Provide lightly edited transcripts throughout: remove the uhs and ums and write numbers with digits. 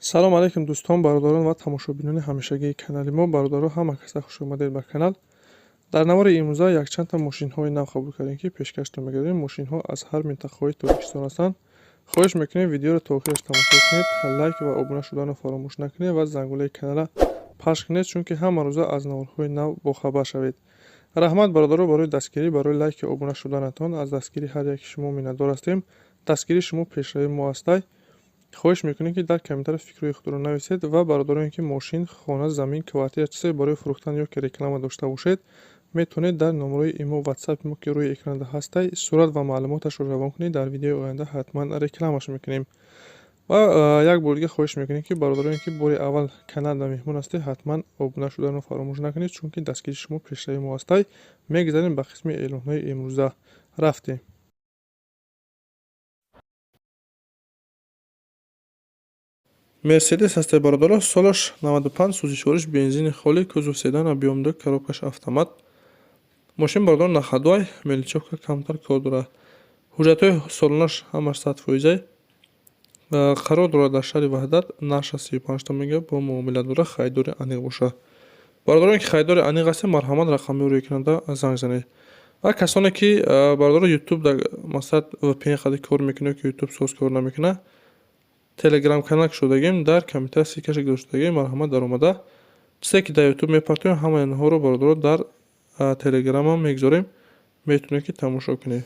Салом алейкум, дӯстон, бародарон ва тамошобинони ҳамешагии канали мо. Бародаро, ҳама каса хуш омадед ба канал. Дар навори имрӯза якчандта мошинҳои нав қабул кардем, ки пешкаштон мегардем. Мошинҳо аз ҳар минтақаҳои Тоҷикистон ҳастанд. Хоҳиш мекунем, видеоро то охираш тамошо кунед, лайк ва обуна шуданро фаромӯш накунед ва зангулаи каналра пахш кунед, чунки ҳама рӯза аз наворҳои нав бохабар шавед. Раҳмат, бародаро, барои дастгирӣ, барои лайки обуна шуданатон. Аз дастгирии ҳар яки шумо миннатдор ҳастем. Дастгирии шумо пешравии мо ҳастай. Хоҳиш мекунем, ки дар комментария фикрҳои худро нависед ва бародароне, ки мошин, хона, замин, квартира, чизе барои фурӯхтан ё ки реклама дошта бошед, метавонед дар номерои имо, ватсапи мо, ки рӯи экранда ҳастай, сурат ва маълумоташро равон кунед. Дар видеои оянда ҳатман рекламаш мекунем. Ва як бор дига хоҳиш мекунем, ки бародароне, ки бори аввал каналда меҳмон ҳастед, ҳатман обуна шуданро фаромӯш накунед, чунки дастгирии шумо пешравии мо ҳастай. Мегузарем ба қисми эълонҳои имрӯза, рафтем. Мерседес ҳастай, бародаро, солаш 95, сӯзишвориш бензини холӣ, кузов седан, объём 2, коробкаш автомат. Мошин, бародаро, на ходуай, мелочёвка камтар кор дорад. Ҳуҷҷатҳои солонаш ҳамаш 100 фоизай. Қарор дорад дар шаҳри Ваҳдат. Нархша 35 та мегӯяд, бо муомила дорад, харидори аниқ бошад. Бародароне, ки харидори аниқ ҳастед, марҳамат, рақамҳои рӯи экранда занг занед. Ва касоне, ки, бародаро, ютуб дар масалан VPN қади кор мекунад ё ки ютуб соз кор намекунад, телеграм канал кушодагем, дар комментария ссылкаша гузоштагем, марҳамат, даромада чизе ки дар ютуб мепартоем, ҳамаи онҳоро, бародаро, дар телеграмам мегузорем, метавонед, ки тамошо кунед.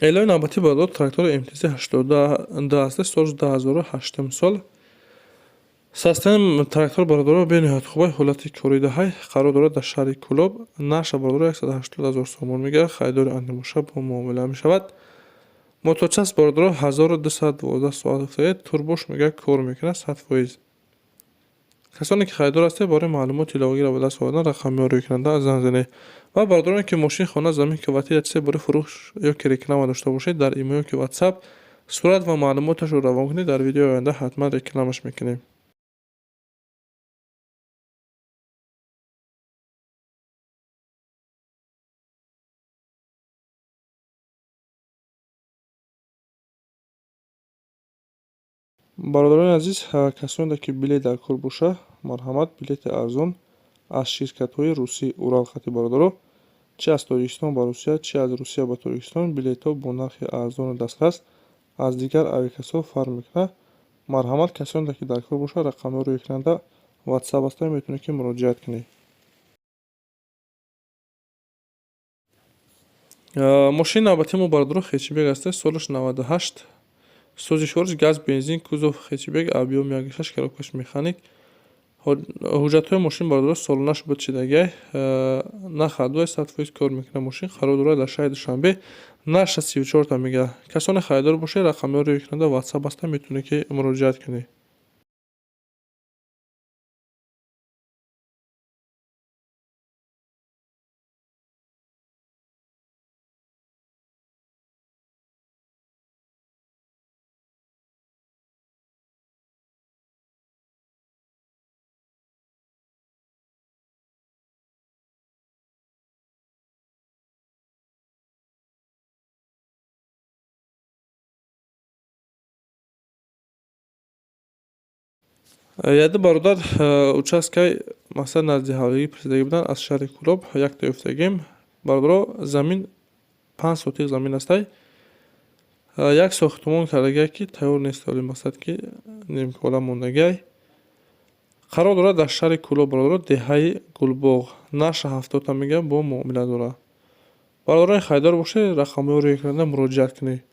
Эълони навбатӣ, бародаро, трактори МТЗ 82 аст, соли 2008 сол. Состояние трактор, бародаро, бениҳоят хубай, ҳолати коридаҳай, қарор дорад дар шаҳри Кӯлоб. Нархша, бародаро, 180 000 сомон мегирад, харидори аниқ бошад, бо муомила мешавад. Моточасп, бародаро, 1212 соат гуфтагед, турбош мегӯяд кор мекунад 100%. Касоне, ки харидор ҳастед, барои маълумоти иловагиро ба даст овардан рақамҳои рӯи экранда занг занед. Ва бародароне, ки мошин, хона, замин, квартира, чизе барои фурӯш ё ки реклама дошта бошед, дар имейл ё ки ватсап сурат ва маълумоташро равон кунед, дар видеои оянда ҳатман рекламаш мекунем. Бародарони азиз, касоне, ки билет дар кор боша, марҳамат, билети арзон аз ширкатҳои русӣ Урал хати, бародаро, чи аз Тоҷикистон ба Русия, чи аз Русия ба Тоҷикистон, билетҳо бо нархи арзону дастрас, аз дигар авиакассаҳо фарқ мекунад. Марҳамат, касоне, ки дар кор бошад, рақамҳои рӯи экранда ватсап ҳастанд, метавонед, ки муроҷиат кунед. Мошини навбатии мо, бародаро, хэтчбек аст, солаш 98, сӯзишвориш газ, бензин, кузов хэтчбек, объём 1,6, коробкаш механик. Ҳуҷҷатҳои мошин, бародаро, солонаш буд шидагиай, на ходуай, 100% кор мекунад. Мошин қарор дорад дар шаҳри Душанбе. Нархша 34 та мегирад. Касоне харидор бошед, рақамҳои рӯи экранда ватсап ҳастанд, метавонед, ки муроҷиат кунед. Яде бародар участкаи масалан назди ҳавлигӣ пурсидагӣ буданд, аз шаҳри Кӯлоб якта ёфтагим. Бародаро, замин 5 сотих замин астай. Як сохтмон кардагиай, ки тайёр нест ҳоли, мақсад ки нимкора мондагиай. Қарор дорад дар шаҳри Кӯлоб, бародаро, деҳаи Гулбоғ. Нархша 70 та мегӯяд, бо муомила дорад. Бародарони харидор бошед, рақамҳои рӯи экранда муроҷиат кунед.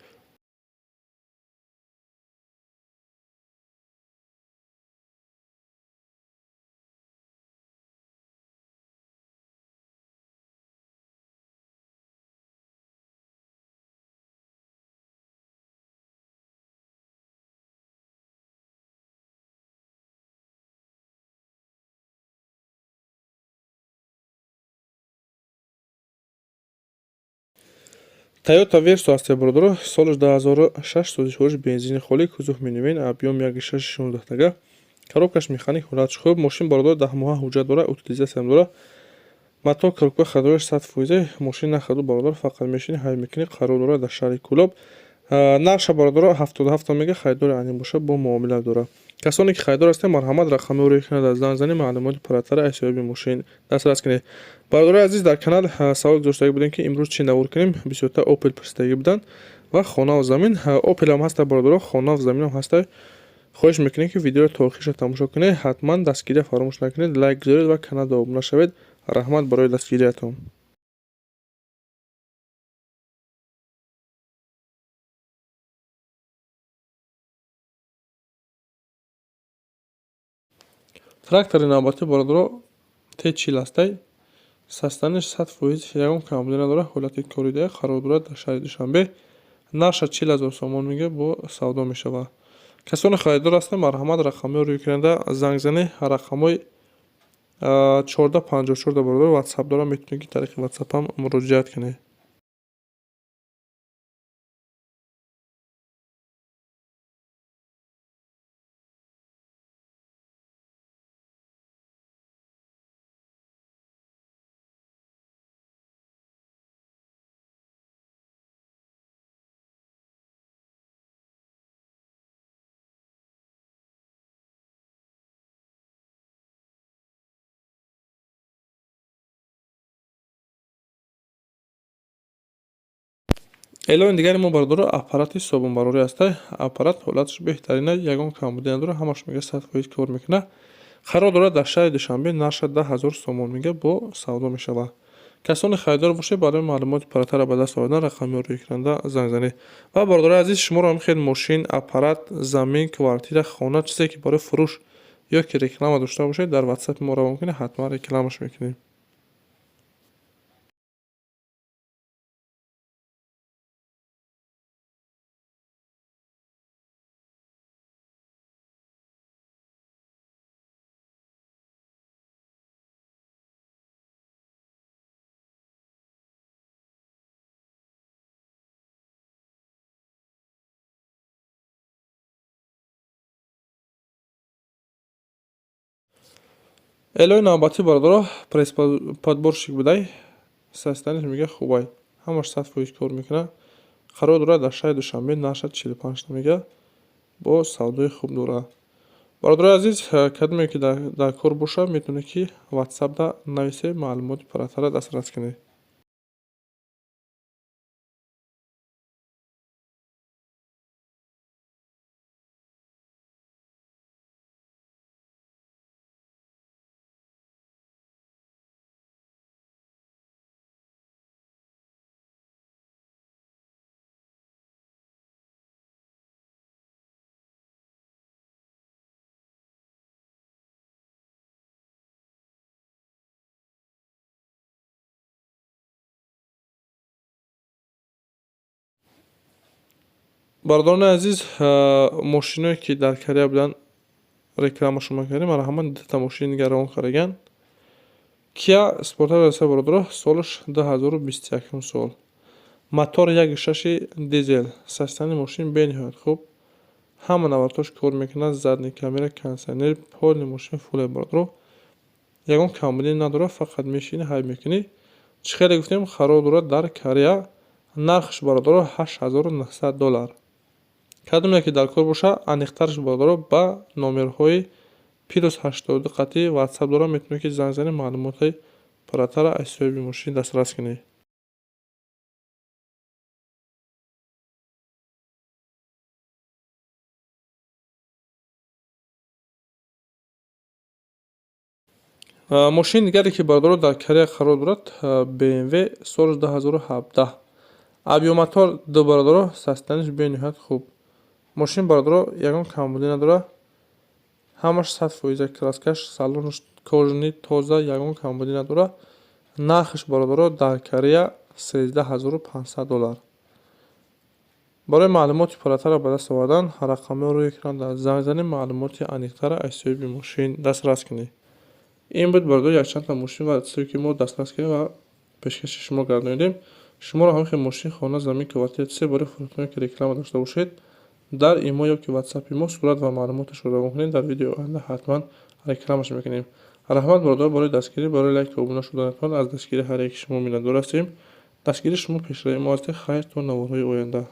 Тойота Версо ҳастед, бародаро, соли 2006, сӯзишвориш бензини холӣ, кузов минивэн, объём 1,6, 16 тага. Коробкаш механик, ҳолатш хуб. Мошин, бародар, 10 моҳа ҳуҷҷат дора, утилизатсиям дора. Мотор, коробка, ходовояш 100%. Мошин нахаду, бародар, фақат мешини, ҳай мекунӣ. Қарор дорад дар шаҳри Кӯлоб. Нархша, бародаро, 77 мега, харидори анин боша, бо муомила дорад. Касоне ки харидор ҳастед, марҳамат, рақами рӯи экран занг занед, маълумоти пурратара аз соҳиби мошин дастрас кунед. Бародарои азиз, дар канал савол гузоштагӣ будем, ки имрӯз чӣ навор кунем. Бисёртар Опел пурсидагӣ буданд ва хонаву замин. Опелам ҳаста, бародаро, хонаву заминам ҳаста. Хоҳиш мекунем, ки видеоро то охирша тамошо кунед. Ҳатман дастгирия фаромӯш накунед, лайк гузоред ва каналда обуна шавед. Раҳмат барои дастгириятон. Трактори навбатӣ, бародаро, Т40 ҳастай. Состоянияш 100%, ягон камбудӣ надорад, ҳолати коридая. Қарор дорад дар шаҳри Душанбе. Нархша 40 000 сомон мега, бо савдо мешавад. Касоне харидор ҳастанд, марҳамат, рақамҳои рӯи экранда занг занед. Рақамҳои 1454 да, бародар, ватсап дорам, метавонед, ки тариқи ватсапам муроҷиат кунед. Эълони дигари мо, бародаро, аппарати собунбарорӣ ҳастай. Аппарат ҳолаташ беҳтарина, ягон камбудӣ надорад, ҳамаш, мега, 100% кор мекунад. Қарор дорад дар шаҳри Душанбе. Нархша 10 000 сомон мега, бо савдо мешавад. Касоне харидор бошед, барои маълумоти пурратара ба даст овардан рақамҳои рӯи экранда занг занед. Ва, бародарои азиз, шуморо ҳам хел мошин, аппарат, замин, квартира, хона, чизе ки барои фурӯш ё ки реклама дошта бошед, дар ватсапи мо равон кунед, ҳатман рекламаш мекунем. Эълони навбатӣ, бародаро, пресс-подборщик будай. Состоянияш, мега, хубай, ҳамаш 100% кор мекунад. Қарор дорад дар шаҳри Душанбе. Нархша 45 мега, бо савдои хуб дорад. Бародарои азиз, кадоме ки дар кор бошад, метавонед, ки ватсапда нависед, маълумоти пурратара дастрас кунед. Бародарони азиз, мошиное ки дар Корея буданд, рекламашон макардем, марҳамат, дута мошини дигар равон кардаган. Кия Спортаж аста, бародаро, солаш 2021 сол, мотор 1,6 дизел. Состояние мошин бениҳоят хуб, ҳама навбатҳош кор мекунад, задний камера, кондитсионер, полный мошин фуле, бародаро, ягон камбудӣ надорад, фақат мешинӣ, ҳай мекунӣ. Чӣ хеле гуфтем, қарор дорад дар Корея. Нархш, бародаро, 8900 доллар. Кадоме ки дар кор боша, аниқтарш, бародаро, ба номерҳои +82 қатъи ватсап дорам, метавонед, ки занг занед, маълумоти пурратара аз соҳиби мошин дастрас кунед. Мошини дигаре ки, бародаро, дар Корея қарор дорад, БМВ, соли 2017, объём мотор ду, бародаро, состоянияш бениҳоят хуб. Мошин, бародаро, ягон камбудӣ надорад, ҳамаш 100%, краскаш, салонаш кожаный, тоза, ягон камбудӣ надорад. Нархаш, бародаро, дар Корея 13 500 доллар. Барои маълумоти пурратара ба даст овардан рақамҳои рӯи экран занг занед, маълумоти аниқтара аз соҳиби мошин дастрас кунед. Ин буд, бародаро, якчандта мошин ва чизе ки мо дастрас кардем ва пешкаши шумо гардонидем. Шуморо ҳамин хел мошин, хона, замин, квартира, чизе барои фурӯхтан ки реклама дошта бошед, Дар имо ё ки ватсапи мо сурат ва маълумоташро равон кунед, дар видеои оянда ҳатман рекламаш мекунем. Раҳмат, бародаро, барои дастгирӣ, барои лайку обуна шуданатон. Аз дастгирии ҳар яки шумо миннатдор ҳастем. Дастгирии шумо пешравии мо аст. Хайр, то наворҳои оянда.